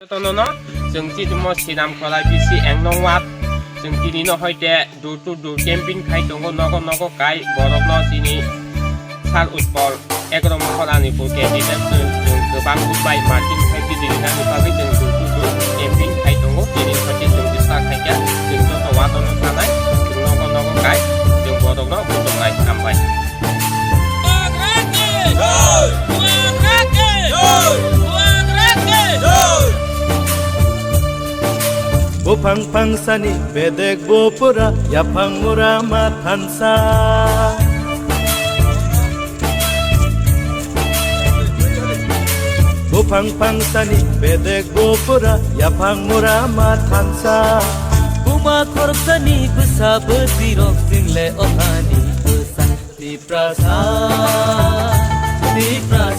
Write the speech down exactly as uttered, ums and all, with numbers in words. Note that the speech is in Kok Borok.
Jotono no chwng chini mo Sinam Kholai bisi Engnong Ward, chwng tini no hoite door to door campaign khai tongo, nogo nogo kai borok no chini sal utpol egaroh Mohoranipur candidate chwng, chwng kwbang bubai martin khai bidi rinani bagwi chwng door to door campaign khai tongo. Tini hoite chwng bwsa khaikha, chwng joto ward no sanai, chwng nogo nogo kai chwng borok no butongnai. Hambai. Buphang phangsani bedek bo pura yaphang mura ma thansa. Buphang phangsani bedek bo pura yaphang mura ma thansa. Buma khorsani bwsa bwtwi rok single othani bwsa. Tiprasa, Tiprasa.